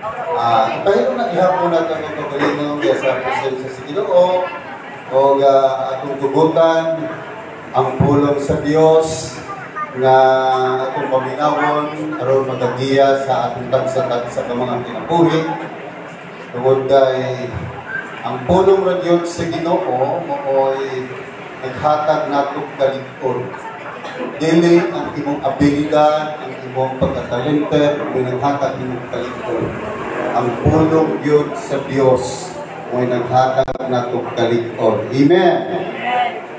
Ipahimo na gihapon nato ang kaugalingon sa presensya sa Ginoo o atong tugutan ang pulong sa Dios nga atong paminawon aron magagiya sa atong tagsa-tagsa ka mga kinabuhi, tungod kay ang pulong ra gyud sa Ginoo maoy naghatag natong kalig-on. Dili ang imong abilidad, ang imong pagka-talented, mo'y naghatag imong kalig-on. Ang pulong gyud sa Dios mo'y naghatag natong kalig-on. Amen.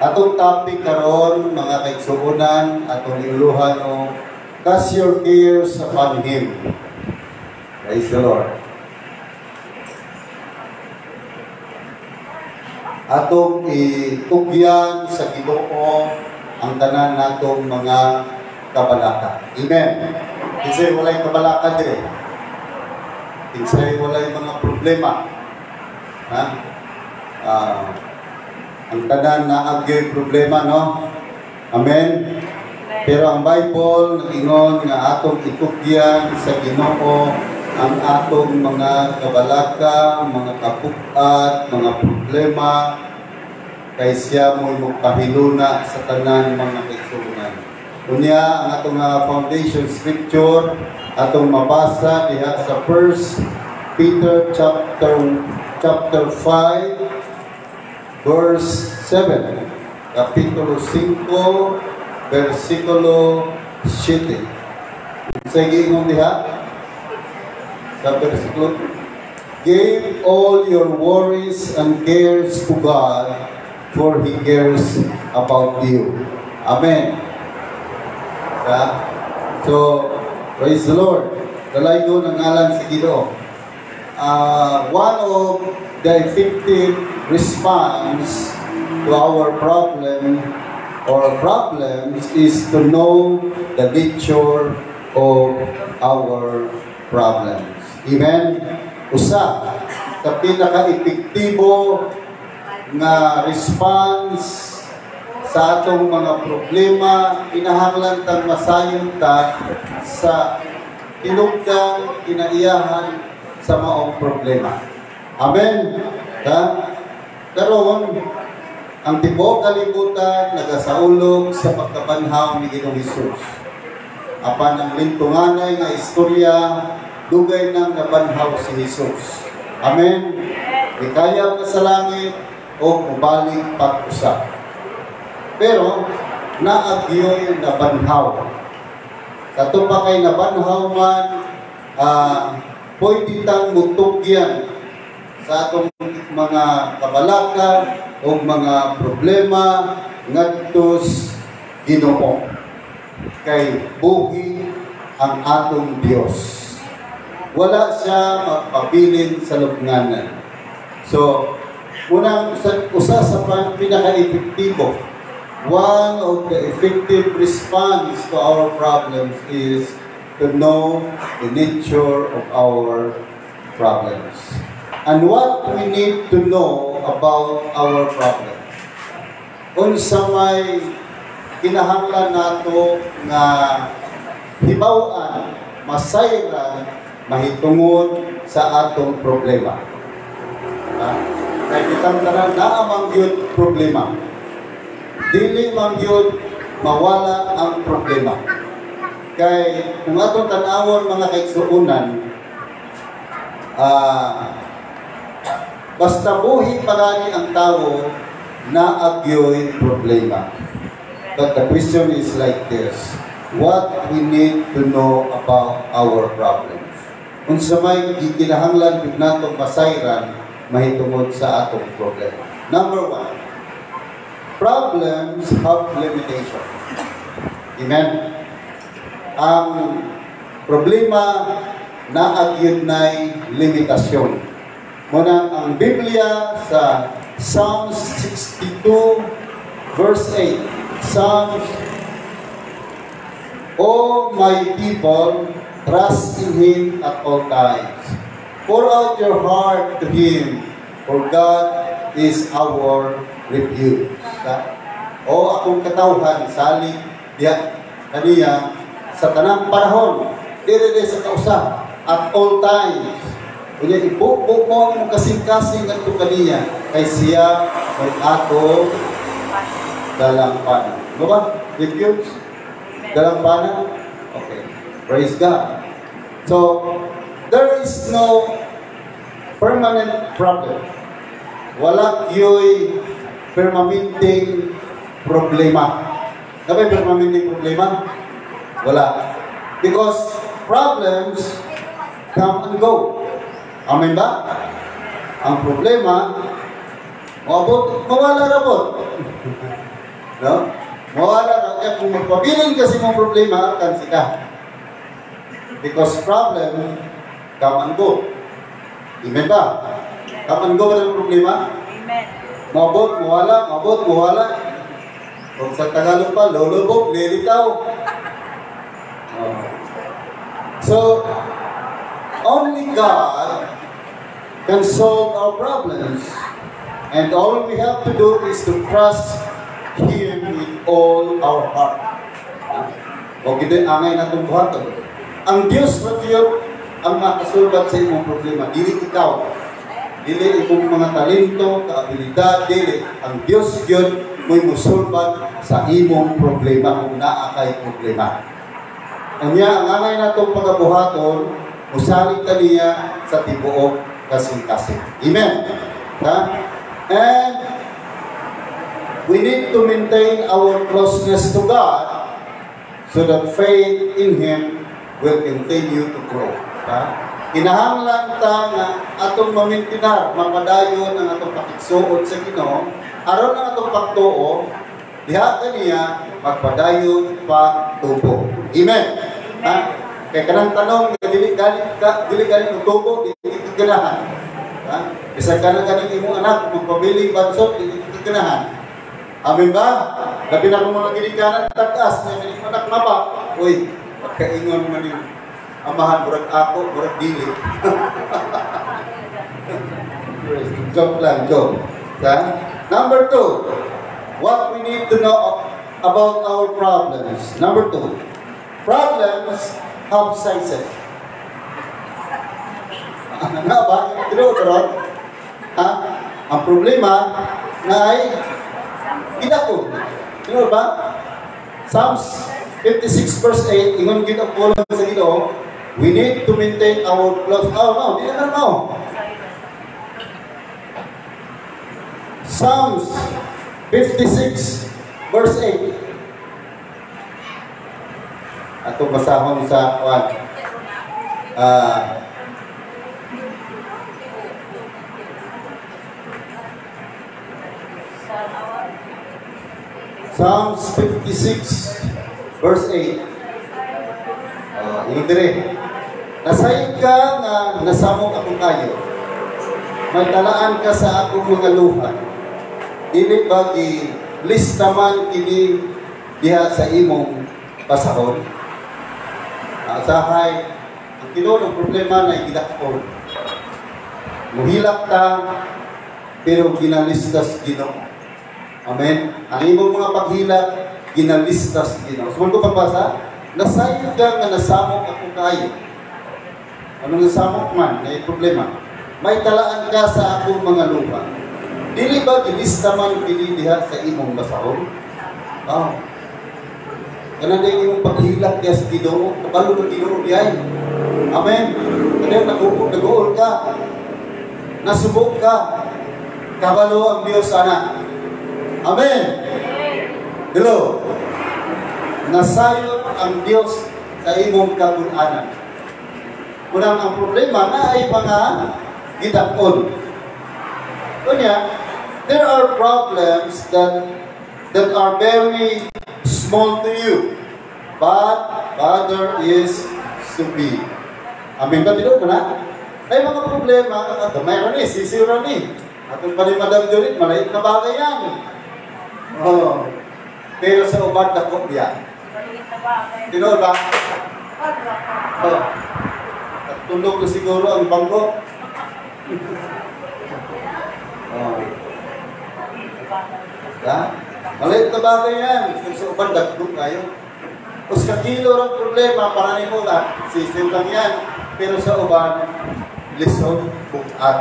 Atong topic karon, mga kaigsuonan, atong iuluhan og "Cast Your Cares Upon Him." Praise the Lord. Atong itugyan sa Ginoo ang tanan natong mga kabalaka. Amen. Kinsay walay kabalaka dire? Kinsay walay mga problema? Ha? Ang tanan naa gyoy problema, no? Amen. Pero ang Bible nag-ingon nga atong itugyan sa Ginoo ang atong mga kabalaka, mga kapukat, mga problema, kay siya mo'y mopahiluna sa tanan, mga kaigsuonan. Unya, ang atong foundation scripture atong mabasa diha sa 1 Peter chapter 5 verse 7. Kapitulo 5 versikulo 7. Sa giingon diha sa versikulo, "Give all your worries and cares to God, for He cares about you." Amen. Ha? So, praise the Lord. Dalaygon ang ngalan sa Ginoo. One of the effective response to our problem or problems is to know the nature of our problems. Amen? Usa sa pinaka-epektibo nga response sa atong mga problema, kinahanglan tang masayon ta sa tinugdang kinaiyahan sa maong problema. Amen. Ha? Karon, ang tibuok kalibutan nagasaulog sa pagkabanhaw ni Ginoong Hesus. Apan ang lintunganay nga istorya, dugay nang nabanhaw si Hesus. Amen. Ikayab na sa langit o mubalik pag-usab. Pero naa gyoy nabanhaw. Kato pa kay nabanhaw man, pwede tang mutugyan sa atong mga kabalaka o mga problema ngadtos Ginoo. Kay buhi ang atong Dios. Wala siya magpabilin sa lubnganan. So, unang usa sa pinaka-epektibo, one of the effective response to our problems is to know the nature of our problems. And what we need to know about our problem. Unsa may kinahanglan nato nga hibaw-an, masayran, mahitungod sa atong problema? Ha? Kay kitang tanan naa man gyud problema. Dili man gyud mawala ang problema. Kay kung atong tan-awon, mga kaigsuonan, basta buhi pa gani ang tao, naa gyoy problema. But the question is like this: what we need to know about our problems? Unsa may gikinahanglan gyud nato masayran mahitungod sa atong problema? Number one, problems have limitation. Amen. Ang problema naa gyud nay limitasyon. Muna ang Biblia sa Psalms 62 verse 8. Psalms, "O my people, trust in Him at all times. Pour out your heart to Him, for God is our refuge." O akong katawhan, salig diha kaniya sa tanang panahon, dili sa kausa, at all times. Unya ibubo mo ang imong kasing-kasing ngadto kaniya kay siya may atong dalampanan. Ano ba? Refuge? Dalampanan? Okay. Praise God. So, there is no permanent problem. Wala gyoy permanenteng problema. Naa bay permanenteng problema? Wala. Because problems come and go. Amen ba? Ang problema, moabot, mawala ra pod. No? Mawala ra. Kaya kung magpabilin kasi mong problema, kansi ka. Because problem come and go. Amen ba? Come and go ba ang problema? Amen. Moabot, mawala, moabot, mawala. Kung sa Tagalog pa, lulubog, lilitaw. Oh. So, only God can solve our problems. And all we have to do is to trust Him with all our heart. O gid angay natong buhaton. Ang Dios ra gyud ang makasulbat sa imong problema, dili ikaw. Dili imong mga talento, kaabilidad, dili. Ang Dios gyud mo'y musulbat sa imong problema kung naa kay problema. Unya, ang angay natong pagabuhaton, musalig kaniya sa tibuok kasing-kasing. Amen. Ha? And we need to maintain our closeness to God so that faith in Him will continue to grow. Ha? Kinahanglan ta nga atong mamintinar, mapadayon ang atong pakigsuod sa Ginoo, aron ang atong pagtuo diha kaniya magpadayon pagtubo. Amen. Ha? Kay kanang tanong nga dili gani ka dili gani tubo, dili ka ganahan. Ha? Bisan ka na ganing imong anak magpabiling bansot, dili ka ganahan. Amen ba? Labi na kung mga ginikanan tagas, may kaning anak mapa. Uy, pagkaingon man yung amahan, murag ako, murag dili. Joke lang, joke. Ha? Number two, what we need to know about our problems. Number two, problems have sizes. Ano ba? Tinuod ron? Ha? Ang problema na ay gidako. Tinuod ba? Psalms 56 verse 8, ingon gyud ang pulong sa Ginoo, we need to maintain our close. Oh no, di na no. Psalms 56 verse 8. Atong basahon sa kuan. Psalms 56 verse 8. Ingon dire. Nasayod ka nga nasamok akong kayo. May talaan ka sa akong mga luha. Dili ba gi-lista man kini diha sa imong basahon? Asahay, ang tinuod ang problema na gidakon. Muhilak ta, pero ginalistas Ginoo. Amen? Ang imong mga paghilak, ginalistas Ginoo. So, ko pagbasa, nasayod ka nga nasamok ako kayo. Anong nasamok man, may problema. May talaan ka sa akong mga luha. Dili ba gilista man kini diha sa imong basahon? Oh. Kana din imong paghilak diha sa Ginoo, kabalo ka Ginoo diay. Amen. Kanang naguol ka. Nasubok ka. Kabalo ang Dios ana. Amen. Hello. Nasayod ang Dios sa imong kagun-anan. Unang ang problema na ay mga gidakon. Kunya, there are problems that are very small to you, but other is so big. Amen ba tinuod na? Ay mga problema, gamay ra ni, sisiw ra ni. Atong pa ni Madam Julit, maliit na bagay yan. Oh. Pero sa uban dako biya. Tinuod ba? Oh. At tulog na siguro ang bangko. Oh. Ha? Maliit na bagay yan. Kung sa uban dako kayo. Usa ka kilo ang problema para nimo na sisiw lang yan. Pero sa uban Lisod bugat.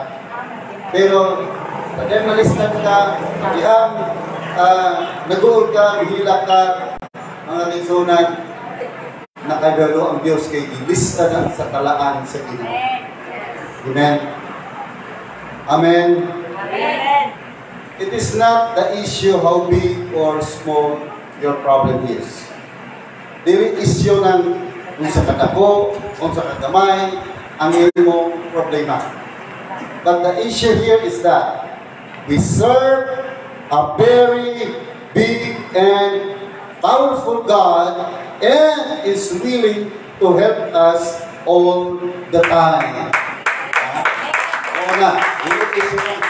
Pero pag malisdan ka, dihang nag-uod ka, gihilak ka, mga kaigsuonan, nakahibalo ang Diyos kay gilista na sa talaan sa Ginoo. Amen. Amen. Amen. It is not the issue how big or small your problem is. Dili issue ng kung sa kadako, kung sa kagamay, ang imong problema. But the issue here is that we serve a very big and powerful God and is willing to help us all the time. Ah, oo na, dili issue ng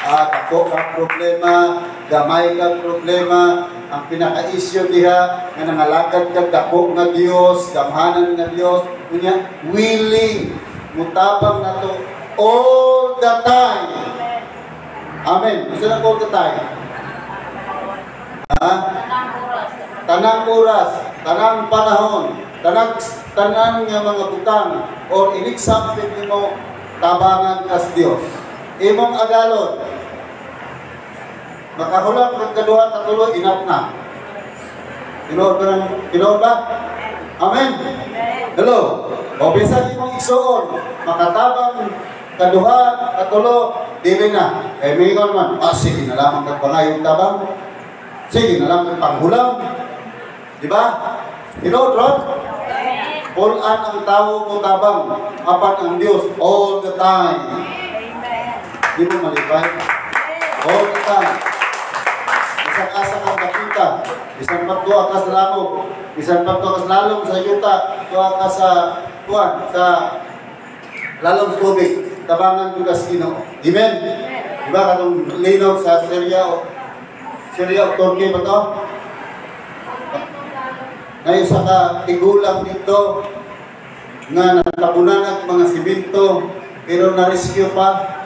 dako ka problema, gamay ka problema, ang pinaka-issue diha nga nangalagad ka dako nga Dios, gamhanan nga Dios, unya willing mutabang nato all the time. Amen. Gusto na all the time? Ha? Tanang oras, tanang panahon, tanang tanan nga mga butang or inig-sampit nimo, tabangan kas Dios. Imong agalon. Makahulam kag kaduha, katulo, enough na. Tinuod ba ng tinuod ba? Amen. Hello. O bisan imong igsuon, makatabang kaduha, katulo, dili na. Eh may man, sige na lamang kag pangayong tabang. Sige na lang kag panghulam. Di ba? Tinuod ron? Pulaan ang tao mo tabang, apan ang Dios all the time. Di mo malipay? All the time. Bisan asa ka makita, bisan pagtuwa ka sa lamog, bisan pagtuwa ka sa lalom sa yuta, tuwa ka sa tuwan, sa lalom sa tubig, tabangan ko sa Ginoo. Amen? Di ba katong linog sa Syria o Turkey ba to? Ngayon sa ka tigulang dito nga natabunan ang mga simento pero na-rescue pa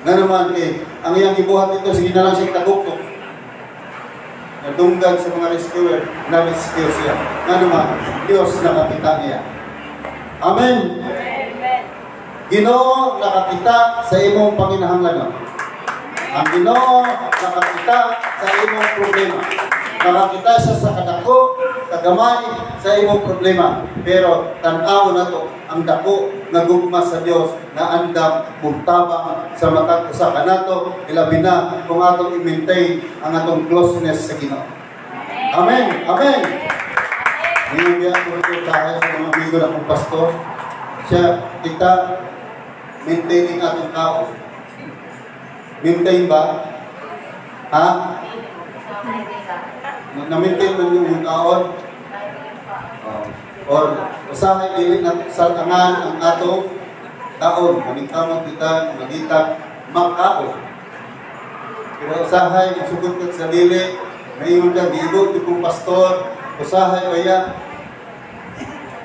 nga naman eh ang iyang ibuhat dito, sige na lang siya taguktok, nadunggan sa mga rescuer, na-rescue siya. Nga naman Diyos nakakita niya. Amen. Ginoo nakakita sa imong panginahanglanon. Ang Ginoo nakakita sa imong problema. Nakakita siya sa kadako, kagamay sa imong problema. Pero tan-aw nato ang dako nga gugma sa Dios na andam mutabang sa matag usa kanato, ilabi na kung atong i-maintain ang atong closeness sa Ginoo. Amen. Amen. Ngayon biya ko ito dahil sa mga amigo na kong pastor. Siya, kita, maintaining atong tao. Maintain ba? Ha? Na-maintain man yung taon? Oh. Or usahay dili na salangan ang atong taon. Maningkamot kita, magita, makaon. Pero usahay, sugod ka sa dili, maingon ka, gigo, di kong pastor, usahay, oya,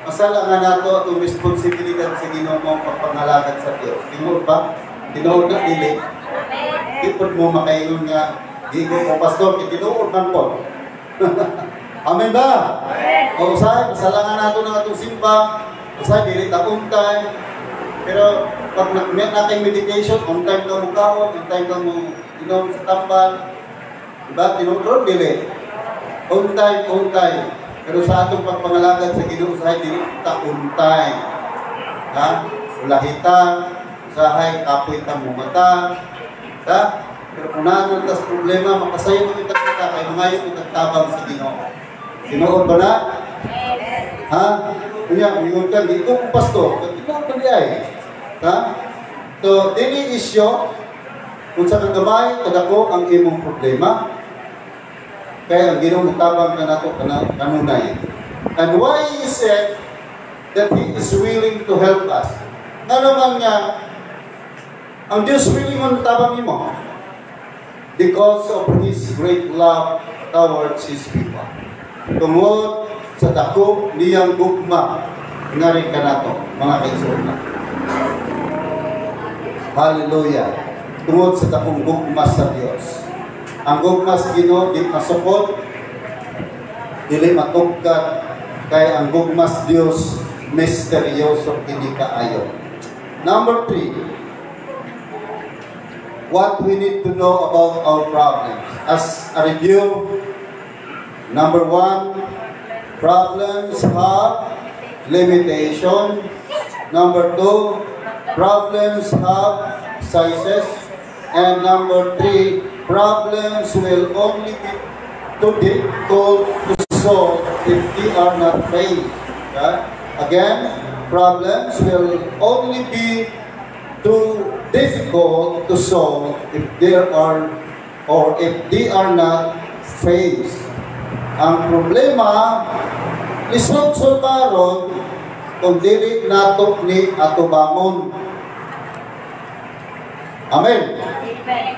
masala nga nato atong responsibilidad sa Ginoo mo pagpangalagad sa Dios. Tinuod ba? Tinuod na dili. Di pod mo makaingon nga gigo ko pastor kay tinuod man po. Amen ba? O usahay masalangan nato ng atong simba, usahay dili ta on time. Pero pag nag natin medication, on time ka mo kaon, on time ka mo inom sa tambal. Diba? Tinuod ron dili. On time, on time. Pero sa atong pagpangalagad sa Ginoo, usahay dili ta on time. Ha? Ulahita, usahay kapoy ta mumata. Ha? Pero kung naa tas problema, makasayo mo kitag kita kay mangayo mo tabang sa Ginoo. Tinuod ba na? Ha? Kunya, mingon ka, di ko pastor, tinuod ba di ay? Ha? So, dili isyo, kung sa kagamay, kadako ang imong problema, kaya ang Ginoo mutabang ka nato kanunay. And why is it that He is willing to help us? Nga naman nga, ang Diyos willing mo tabang nimo because of His great love towards His people. Tungod sa dako niyang gugma nga rin kanato, mga kaigsuonan. Hallelujah. Tungod sa dakong gugma sa Dios. Ang gugma sa Ginoo di masukot, dili matugkat, kay ang gugma sa Dios misteryoso kini kaayo. Number three, what we need to know about our problems. As a review, number one, problems have limitation. Number two, problems have sizes. And number three, problems will only be too difficult to solve if they are not faced. Okay? Again, problems will only be too difficult to solve if there are or if they are not faced. Ang problema, lisod sulbaron kung dili nato ni atubangon. Amen. Amen.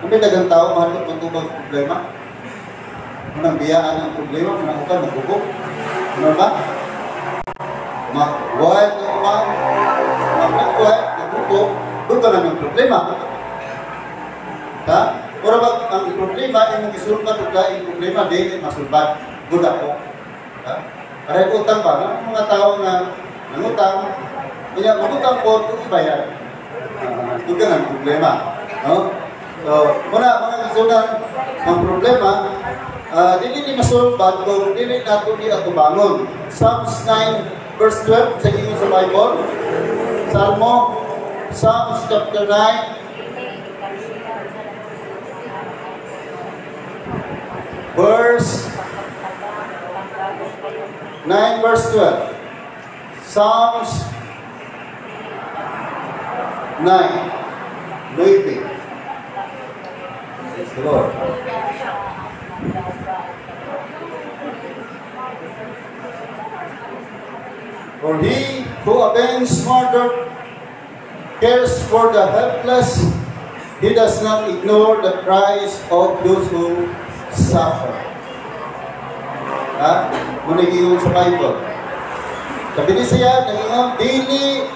Ang daghang tao mahadlok matubang sa problema. Munang biyaan ang problema, munang ukan, magubok. Ano ba? Mag-white na uman, mag-white, nagubok, doon ka na ng problema. Ha? Ora ba ang problema, imong gisulbat og laing problema, dili masulbat. Good ako. Ha? Pareho utang ba? Ang mga tao nga nangutang, kaya magutang po, kung ibayad. Doon ka ng problema. No? So, muna, mga kasunan, ang problema, dili ni masulbat kung dili nato ni atubangon. Psalms 9 verse 12, sa ingon sa Bible. Salmo, Psalms chapter 9, verse 9 verse 12. Psalms 9. 9. Praise the Lord. For he who avenges murder cares for the helpless. He does not ignore the cries of those who suffer. Ha? Muna ingon sa Bible. Sabi ni siya, nangingon, dili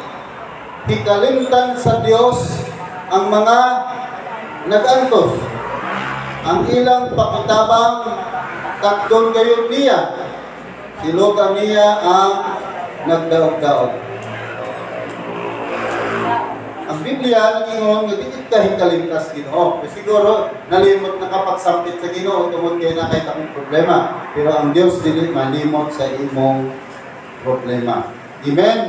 hikalimtan sa Dios ang mga nag-antos. Ang ilang pakitabang takdon gayon niya. Silugan niya ang nagdaog-daog. Ang Biblia nangingon nga dili ka hikalimtas Ginoo. Kasi siguro nalimot na kapagsampit sa Ginoo tungod kay na kay akong problema. Pero ang Dios dili malimot sa imong problema. Amen.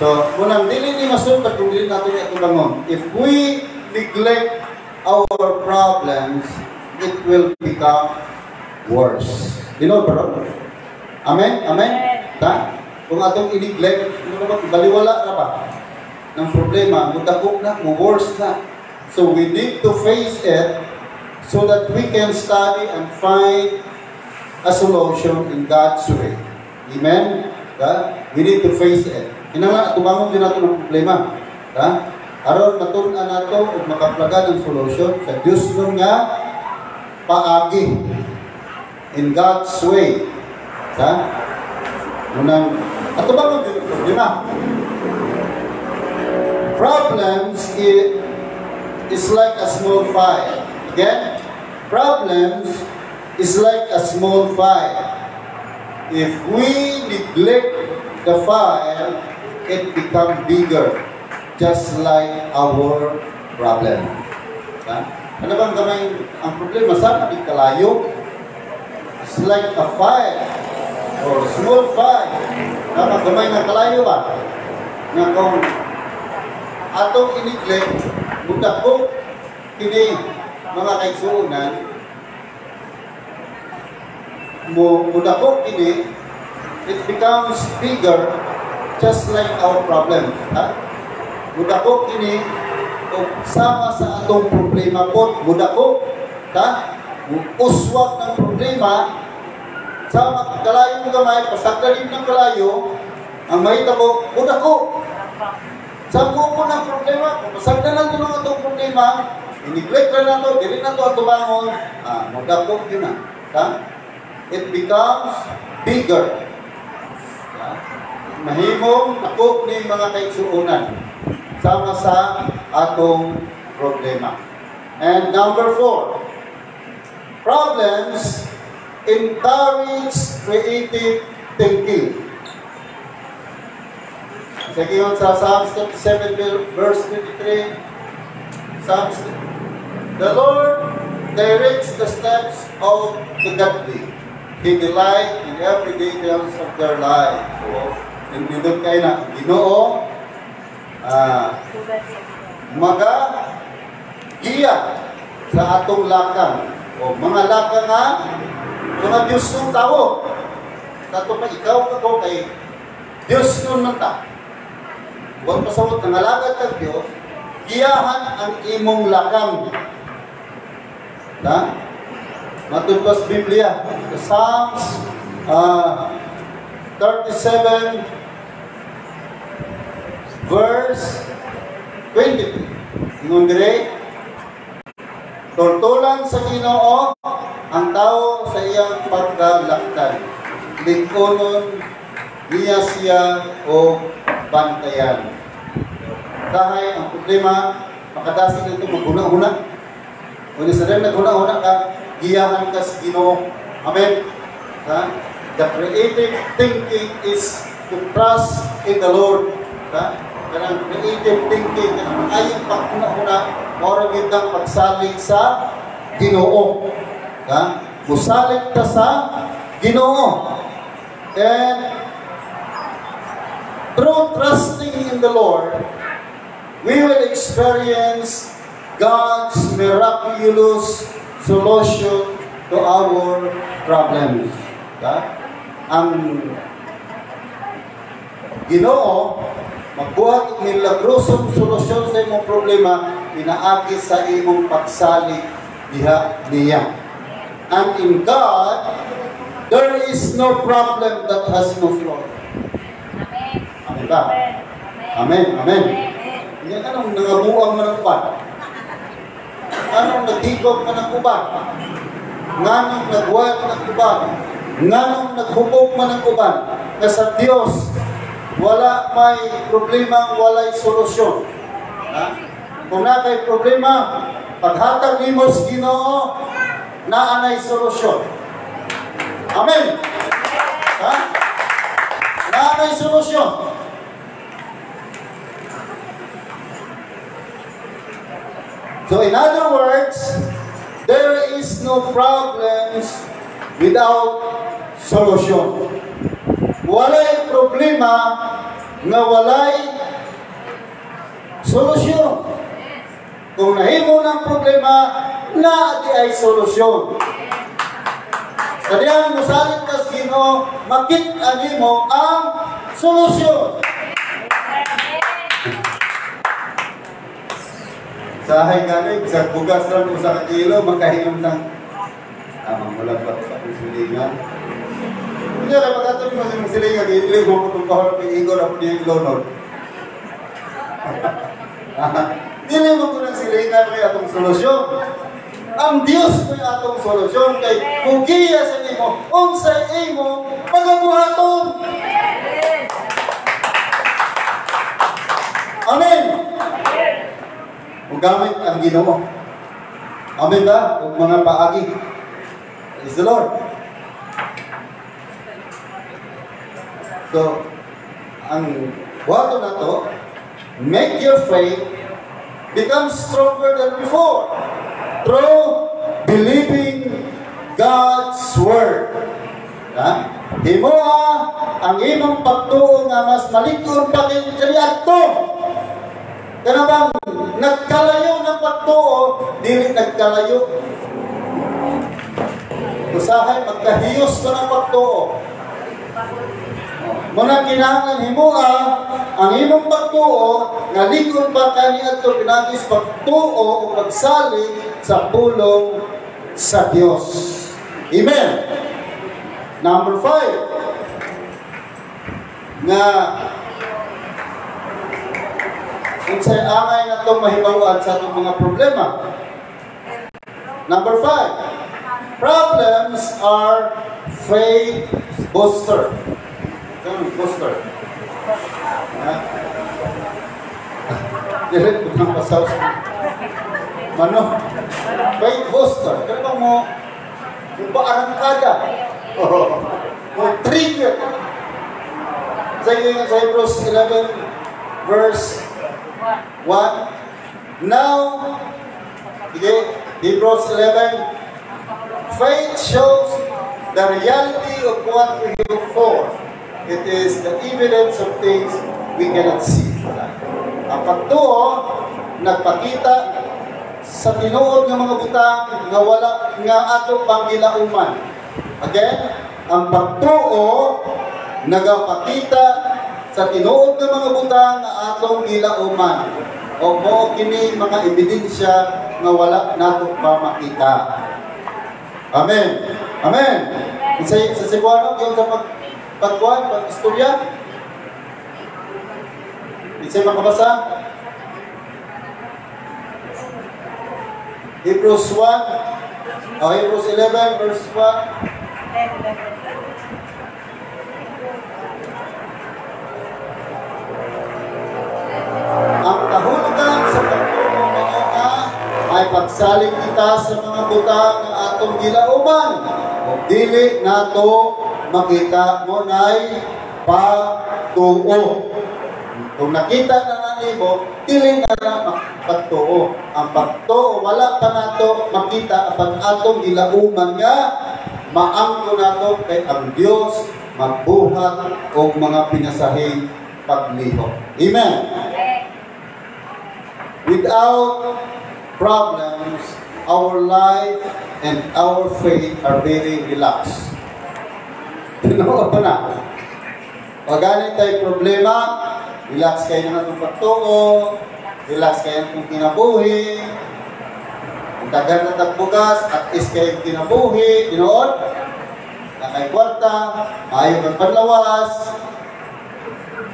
So, unang dili ni masulbat kung dili nato ni atubangon. If we neglect our problems, it will become worse. Dino bro? Amen? Amen? Ta? Kung atong i-neglect, ano ba, baliwala na ba ng problema, mudako na, mo worse na. So we need to face it so that we can study and find a solution in God's way. Amen? Ta? We need to face it. Kinahanglan atubangon din nato ng problema. Ta? Aron matun-an nato ug makaplagan ang solution sa Dios nun nga paagi in God's way. Ta? Munang atubangon din ang problema. Problems is like a small fire. Again, problems is like a small fire. If we neglect the fire, it becomes bigger, just like our problem. Ha? Ano bang gamay ang problema? Sana di kalayo. It's like a fire or small fire. Tama, gamay nga kalayo ba? Nga kung atong i-neglect, mudako kini mga kaigsuonan, mo mudako kini, it becomes bigger just like our problem. Ha? Mudako kini og sama sa atong problema po, mudako, ha? Uswag ng problema sama kalayo ng gamay, pasagdalim ng kalayo, ang mahitabo, mudako. Sa po ng problema, kung pasagdalan ng atong problema, i-neglect na nato, dili na to atubangon, mudako yun na. Ha? It becomes bigger. Ha? Mahimong dako ni mga kaigsuonan sama sa atong problema. And number 4, problems encourage creative thinking. Sa giyon sa Psalms 37 verse 23, Psalms, "The Lord directs the steps of the godly. He delight in every details of their life." So, nindot kaayo na, Ginoo, maga giya sa atong lakang. O mga lakang nga, mga Diyos ng tao. Sa ato pa ikaw ako kay Diyos nun man ta. Huwag pasawot ng alagad kag Diyos, giyahan ang imong lakang. Ha? Matud pa sa Biblia, the Psalms 37 verse 23. Ingon dire, "Tultulan sa Ginoo ang tao sa iyang pagkalaktan. Lig-onon niya siya o bantayan." Sahay ang problema, makadasig nito maghuna-huna. Kung sa rin naghuna-huna ka, giyahan ka sa Ginoo. Amen. Ha? The creative thinking is to trust in the Lord. Ha? Kanang creative thinking, kanang maayong paghuna-huna, mao ra gyud ang pagsalig sa Ginoo. Ha? Musalig ka sa Ginoo. And through trusting in the Lord, we will experience God's miraculous solution to our problems. Ha? Ang Ginoo magbuhat og milagrosong solusyon sa imong problema pinaagi sa imong pagsalig diha niya. And in God, there is no problem that has no solution. Amen. Amen ba? Amen. Amen. Hindi anong nangabuang man ang uban? Anong naghigog man ang uban? Nganong nagwag man ang uban? Nganong naghubog man ang uban? Nga sa Dios wala may problema, walay solusyon. Ha? Kung naa kay problema, paghatag nimo sa Ginoo, naa nay solusyon. Amen. Ha? Naa nay solusyon. So in other words, there is no problems without solution. Walay problema nga walay solusyon. Kung nahimo ng problema, naa diay solusyon. Sa diyang musalig ka sa Ginoo, makita nimo ang solusyon. Sahay gani, sa bugas lang usa ka kilo, makahinom ng mangulag pa sa akong silingan. Hindi ka pagkatulog mo sa imong silingan, dili mo kung kahol kay Igor ako niyang lonod. Dili mo ko ng silingan kay atong solusyon. Ang Dios mo'y atong solusyon kay mugiya sa nimo unsay imo pagabuhaton. Amen. Mugamit ang Ginoo. Amen ba? Ug mga paagi. Praise the Lord. So, ang buhaton nato, make your faith become stronger than before through believing God's Word. Ha? Himoa ang imong pagtuo nga mas malig-on pa kay kaniadto. Kana bang nagkalayo ng pagtuo, dili nagkalayo. Usahay magkahiyos ka ng pagtuo. Muna kinahanglan himoa ang imong pagtuo nga lig-on pa kaniadto pinaagi sa pagtuo o pagsalig sa pulong sa Dios. Amen. Number 5 nga unsay angay natong mahibaw-an sa atong mga problema. Number 5, problems are faith booster. Ganun, booster. Ha? Dili ko nang pasaw. Mano? Faith booster. Kaya ba mo paarangkada? Oh, mo trigger. Sa Hebrews 11 verse 1. Now, sige, Hebrews 11, faith shows the reality of what we hope for. It is the evidence of things we cannot see. Ang pagtuo, nagpakita sa tinuod nga mga butang nga wala nga ato pang gilauman. Again, ang pagtuo nagapakita sa tinuod nga mga butang nga atong gilauman. O mao kini mga ebidensya nga wala nato pa makita. Amen. Amen. Sa Cebuano, yung sa pagkuhan, pag-istorya. Isa makabasa? Hebrews 1, oh, Hebrews 11, verse 1. 10, 11. Ang kahulugan sa pagtuo mao nga may pagsalig kita sa mga butang nga atong gilauman o dili nato makita mo nay pagtuo. Kung nakita na na nimo, dili na na pagtuo. Ang pagtuo wala pa nato makita apan atong gilauman nga maangko nato kay ang Dios magbuhat og mga pinasahing paglihok. Amen. Without problems, our life and our faith are very relaxed. Tinuod pa na. Pag ganit tayo problema, relax kayo na itong pagtuo, relax kayo itong kinabuhi, kung daghan na tagbugas, at is kayo kinabuhi, tinuod, na kay kwarta, maayo kang panlawas,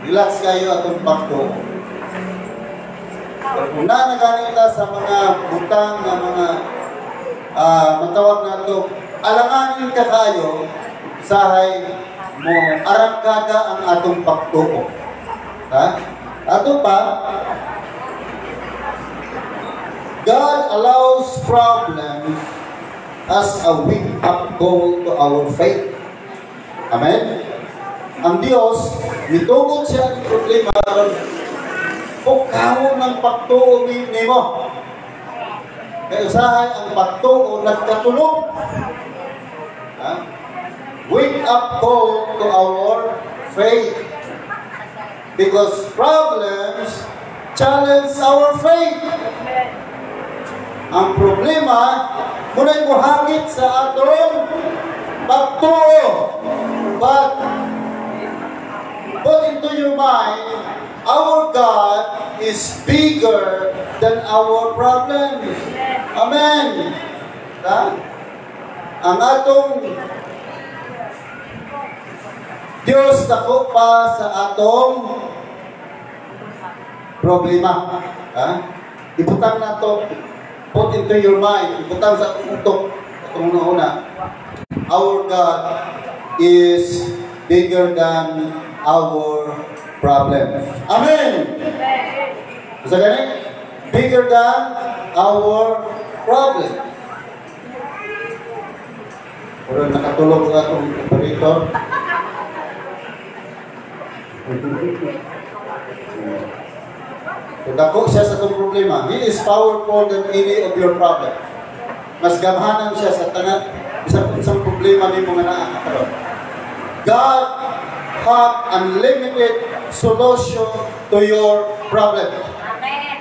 relax kayo atong pagtuo. Pero kung na naganita sa mga butang nga mga matawag na ito, alanganin ka kayo, sahay mo arangkada ang atong pagtuo. Ha? Ato pa, God allows problems as a wake-up call to our faith. Amen? Ang Diyos, mitugot siya ng problema aron pukawon ng pagtuo nimo. Kaya usahay ang pagtuo nagkatulog. Ha? Wake up call to our faith. Because problems challenge our faith. Ang problema, muna'y muhagit sa atong pagtuo. But, put into your mind, our God is bigger than our problems. Amen. Ha? Ang atong Diyos dako pa sa atong problema. Ha? Ibutang nato, put into your mind, ibutang sa atong utok, atong una-una. Our God is bigger than our problems. Amen! Sa gani? Bigger than our problem. Pero nakatulog sa atong operator. So, dako siya sa atong problema. He is powerful than any of your problem. Mas gamhanan siya sa tanan isang isang problema nimo nga naa karon. God have unlimited solution to your problem. Amen.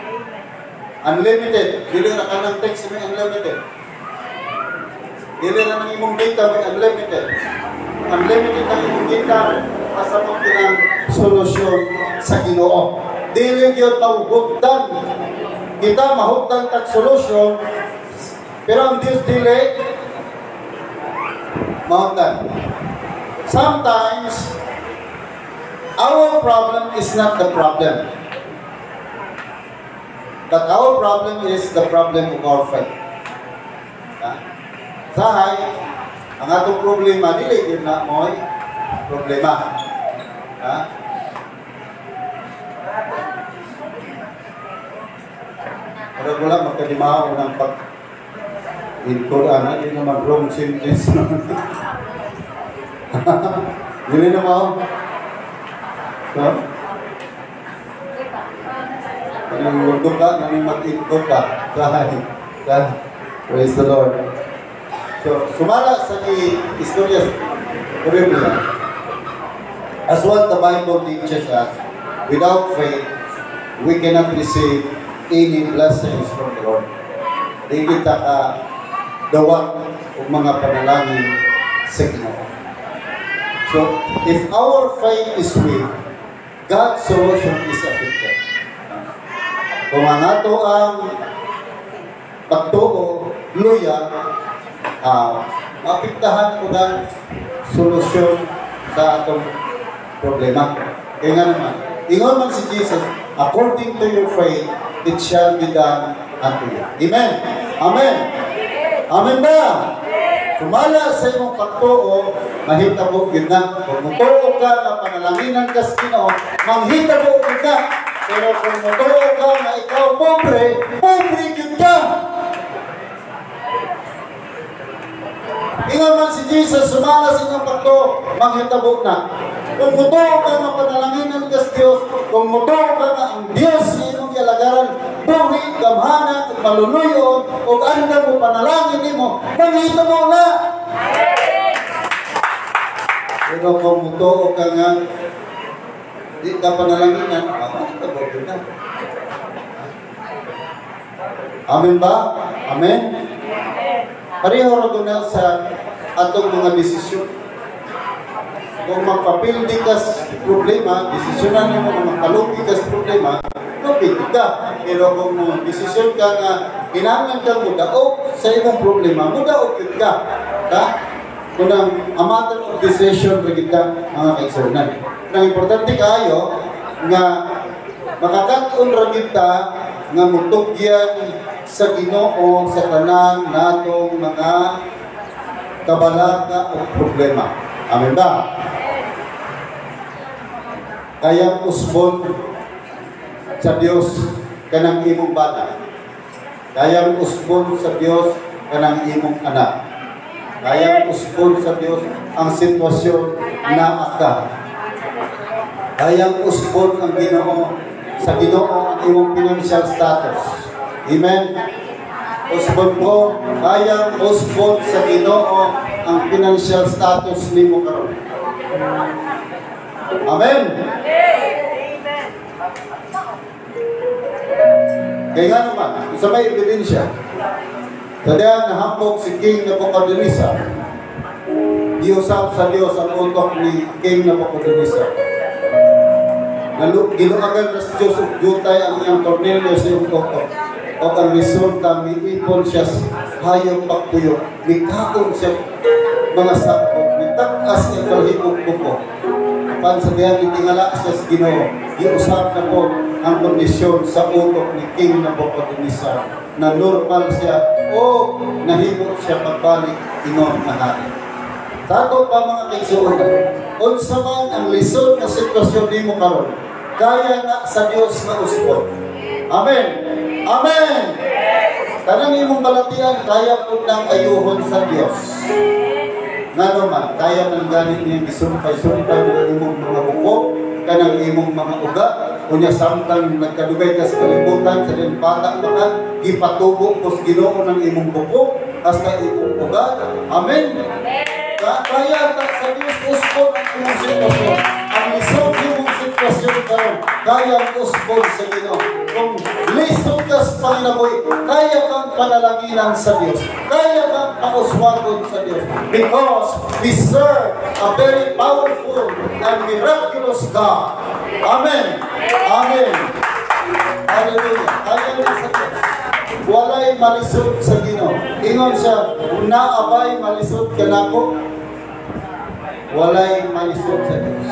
Unlimited. Dili na kanang text may unlimited. Dili na nang imong data may unlimited. Unlimited ang imong data pasabot ng solusyon sa Ginoo. Dili gyud mahugtan. Kita mahugtan tag solusyon, pero ang Dios dili mahugtan. Sometimes our problem is not the problem. But our problem is the problem of our faith. Ha? Sahay, ang atong problema, dili yun na mo'y problema. Ha? Pero wala magkadimaw ng pag in Quran, hindi naman wrong sentence. Dili na mao. So, Kanang duka, kanang mag-indo ka. Dahil, dahil. Praise the Lord. So, sumala sa istorya sa Biblia. As what the Bible teaches us, without faith, we cannot receive any blessings from the Lord. Di kita ka dawat og mga panalangin sa Ginoo. So, if our faith is weak, God's solution is affected. Kung ang ato ang pagtuo, luya, maapektahan ko ang solusyon sa atong problema. Kaya nga naman, ingon man si Jesus, "According to your faith, it shall be done unto you." Amen. Amen. Amen ba? Sumala sa imong pagtuo, mahitabo gyud na. Kung mutuo ka nga panalanginan ka sa Ginoo, manghitabo gyud na. Pero kung mutuo ka nga ikaw pobre, pobre gyud ka. Ingon man si Jesus, sumala sa inyong pagtuo, manghitabo na. Kung mutuo ka nga panalanginan ka sa Dios, kung mutuo ka nga ang Dios sa imong gialagaran, buhi, gamhanan, ug maluluyon, ug andam mo panalangin nimo, manghitabo na. Pero kung mutuo ka nga di ka panalanginan, manghitabo gyud na. Amen ba? Amen? Pareho ra na sa atong mga desisyon. Kung magpapildi ka sa problema, desisyonan nimo nga magpalupi ka sa problema, lupi ka. Pero kung mo desisyon ka nga kinahanglan ka mudaog sa imong problema, mudaog gyud ka. Ka? Kunang a matter of decision ra gyud ka, mga kaigsuonan. Nang importante kaayo nga makakat-on ra gyud ta nga mutugyan sa Ginoo sa tanan natong mga kabalaka o problema. Amen ba? Kayang usbon sa Dios kanang imong bana. Kayang usbon sa Dios kanang imong anak. Kayang usbon sa Dios ang sitwasyon na ka. Kayang usbon ang Ginoo sa Ginoo ang imong financial status. Amen. Usbon ko, kayang usbon sa Ginoo ang financial status nimo karon. Amen. Amen. Kaya nga naman, sa may ebidensya, sa nahambog si King Nebuchadnezzar, giusap sa Dios ang utok ni King Nebuchadnezzar. Giluagan na sa Diyos og jutay ang iyang tornilyo sa iyong utok. O ang resulta, miipon siya sa hayop pagpuyo, mikaon siya mga sakop, mitakas ang balhibong buko. Apan sa diyang itingala siya sa Ginoo, giusap na po ang kondisyon sa utok ni King Nebuchadnezzar na normal siya o nahimo siya pagbalik ingon nga hari. Sa ato pa, mga kaigsuonan, unsa man ang lisod nga sitwasyon nimo karon, kaya na sa Dios nga usbon. Amen. Amen. Tanang imong balatian kaya pud nang ayuhon sa Dios. Ngano man, kaya man gani niyang gisumpay-sumpay ng imong mga buko, kanang imong mga uga, unya samtang nagkadugay ka sa kalibutan, sa diyang bata pa ka, gipatubo ko sa Ginoo ng imong buko, hasta imong uga. Amen. Kaya ta sa Dios usbon ang imong sitwasyon. Ang lisod imong sitwasyon karon, kaya ang usbon sa Ginoo. Kung lisod ka sa panginabuhi, kaya kang panalanginan sa Dios. Kaya kang pauswagon sa Dios. Because we serve a very powerful and miraculous God. Amen. Amen. Hallelujah. Kaya na sa Dios. Walay malisod sa Ginoo. Ingon siya, "Naabay malisod kanako?" Walay malisod sa Dios.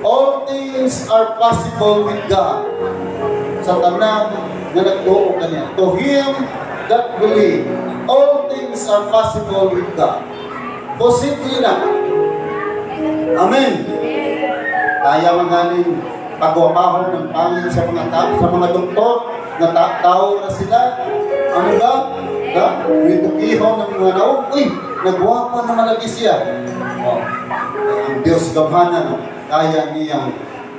All things are possible with God. Sa tanan nga nagtuo kaniya. To him that believe, all things are possible with God. Posible na. Amen. Kaya man ganing pagwapahon ng pangin sa mga tao, sa mga doktor, na tao na sila. Ano ba? Da? Mitukihon ng mga naong, uy, nagwapa naman lagi siya. Oh. Ang Diyos gamhanan, kaya niyang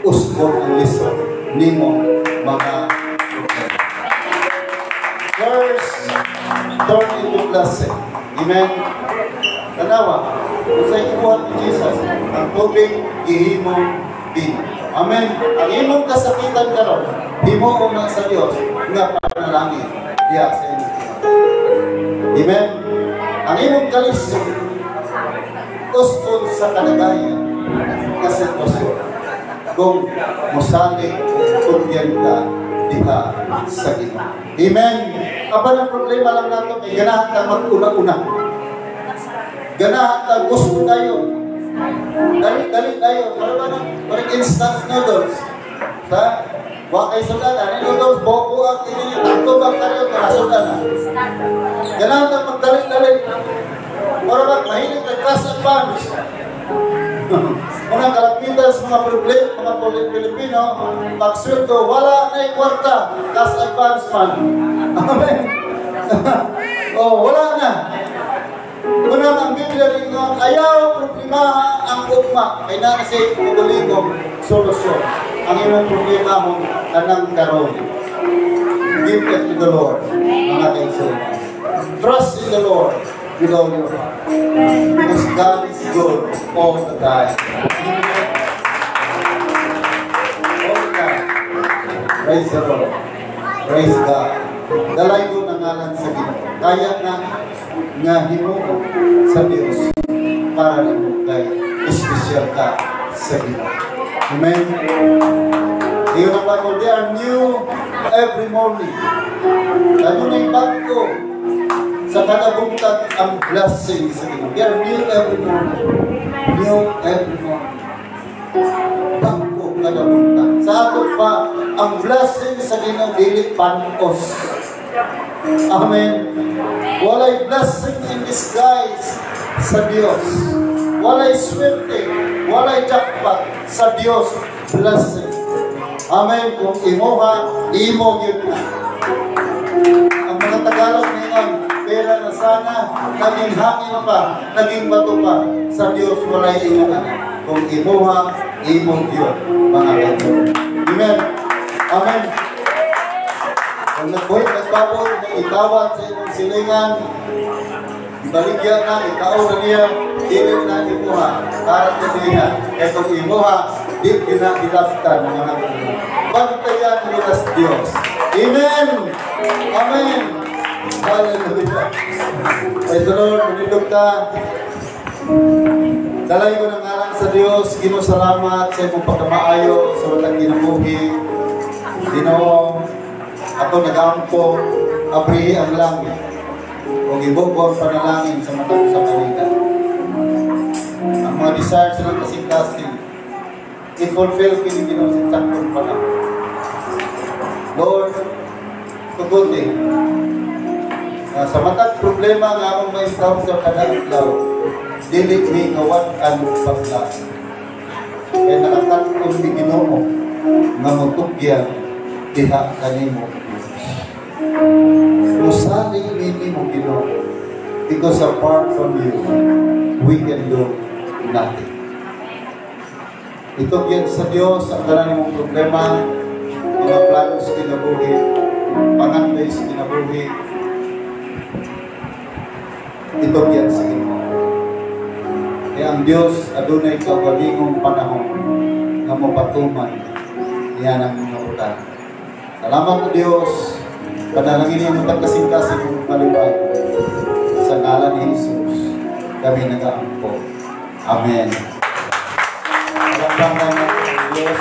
usbon ang lisod nimo, mga problema. Curse turn into blessing. Amen? Tanawa, kung sa ibuhat ni Jesus, ang tubig gihimong bino. Amen? Ang imong kasakitan karon, himuon na sa Dios nga panalangin diha sa imong timan. Amen? Ang imong kalisod, uston sa kalagayan nga sitwasyon kung mosalig tugyan ka diha sa Ginoo. Amen? Apan ang problema lang nato kay ganahan ka mag-una-una. Ganahan ka gusto tayo. Dali, dali tayo. Para ba nang parang instant noodles? Sa wa kay sudan, ani noodles, boko ang ini tatlo ba kayo kasudan na. Ganahan ka magdali-dali. Para ba mahilig ka cash advance. Unang kalagmitan sa mga problema, mga Pilipino, pagsweldo, wala na kwarta, cash advance man. Amen. Oh, wala na. Unang ang Biblia ringon, ayaw problema ang ugma. Kay naa na sa kaugalingong solusyon. Ang imong problema mo kanang karon. Give it to the Lord, mga kaigsuonan. Trust in the Lord with all your heart. Because God is good all the time. All the time. Praise the Lord. Praise God. Dalay ko ng ngalan sa Ginoo. Kaya nga nga himuon sa Dios para nimo kay espesyal ka sa Ginoo. Amen. Iyo na Bible, they are new every morning. Kanunay bago sa kada buntag ang blessing sa Ginoo. They are new every morning. New every morning. Bago kada buntag. Sa ato pa, ang blessing sa Ginoo dili panos. Amen. Walay blessing in disguise sa Dios. Walay swerte, walay jackpot sa Dios blessing. Amen. Kung imuha, imo gyud na. Ang mga Tagalog ningon, pera na sana, naging hangin pa, naging bato pa. Sa Dios walay ingon ana. Kung imuha, imo gyud, mga kaibigan. Amen. Amen. Kung nagbuhit nagbaboy, na itawat sa imong silingan, ibaligya na, ikaw na niya, dili na imuha, para sa niya. Kaya kung imuha, di na ilaptan, mga kaibigan. Bantayan nila sa Diyos. Amen! Amen! Hallelujah! Praise the Lord, manindog ta. Dalay ko ng ngalan sa Diyos, Ginoo, salamat sa imong pagkamaayo sa matag kinabuhi. Ginoo, ako nag-ampo, abrihi ang langit. Ug ibugo ang panalangin sa matag sa kanila. Ang mga desires ng kasing-kasing, i-fulfill kini, Ginoo, sa saktong panahon. Lord, tuguti. Sa matag problema nga akong ma-encounter kada adlaw, dili mi kawad-an pagla. Kaya nakakat-on ni Ginoo nga motugyan diha kanimo, Diyos. Musalig mi nimo, Ginoo, because apart from you, we can do nothing. Itugyan sa Diyos ang tanan mong problema, mga plano sa kinabuhi, pangandoy sa kinabuhi. Itugyan sa Ginoo. Kaya ang Diyos adunay kaugalingong panahon nga mopatuman niya ng mga butang. Salamat o Diyos, panalangin niyo matag kasing-kasing mong kalipay. Sa ngalan ni Jesus, kami nagaampo. Amen. Palakpakan natin ang Diyos.